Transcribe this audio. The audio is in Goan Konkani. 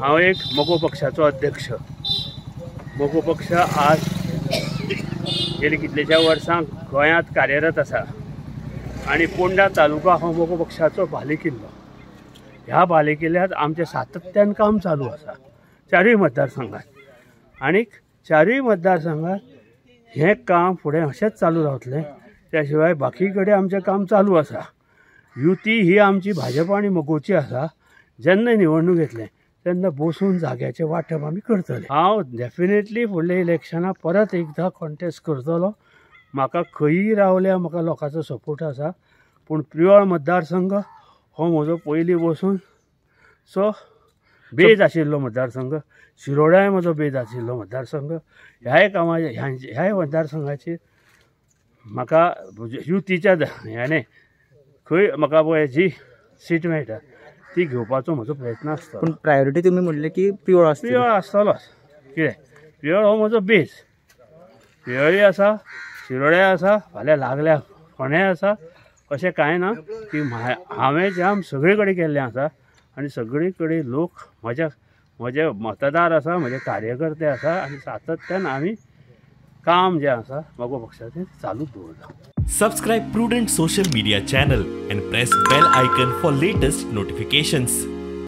हांव एक मगो पक्षाचो अध्यक्ष. मगो पक्ष आज गेली कितल्याश्या वर्सां गोंयांत कार्यरत आसा आनी पोंडा तालुका हो मगो पक्षाचो बालेकिल्लो. ह्या बालेकिल्ल्यांत आमचें सातत्यान काम चालू आसा चारूय मतदारसंघात आनी चारूय मतदारसंघात हें काम फुडें अशेंच चालू रावतलें. त्या शिवाय बाकी कडेन आमचें काम चालू आसा. युती ही आमची भाजपा आनी मगोची आसा. जेन्ना निवडणूक येतलें तेन्ना बसून जाग्याचें वांटप आमी करतले. हांव डेफिनेटली फुडल्या इलेक्शनाक परत एकदां कॉन्टेस्ट करतलो. म्हाका खंयी रावल्या म्हाका लोकांचो सपोर्ट आसा, पूण प्रियोळ मतदारसंघ हो म्हजो पयलीं बसून सो बेज आशिल्लो मतदारसंघ, शिरोड्याय म्हजो बेज आशिल्लो मतदारसंघ. ह्याय कामाचे ह्याय मतदारसंघाचेर म्हाका युतीच्या ह्याने खंय म्हाका पळय जी सीट मेळटा ती घेवपाचो म्हजो प्रयत्न आसता. पूण प्रायोरिटी तुमी म्हणलें की प्रियोळ आसतली. प्रियोळ आसतलोच. कितें प्रियोळ हो म्हजो बेज. प्रियोळय आसा, शिरोड्याय आसा, फाल्यां लागल्या फोंड्याय आसा. अशें कांय ना की हांवें जाम सगळे कडेन केल्लें आसा आनी सगळे कडेन लोक म्हज्या म्हजे मतदार आसा, म्हजे कार्यकर्ते आसा आनी सातत्यान आमी काम जें आसा मगो पक्षाचें चालूच दवरलां. Subscribe Prudent social media channel and press bell icon for latest notifications.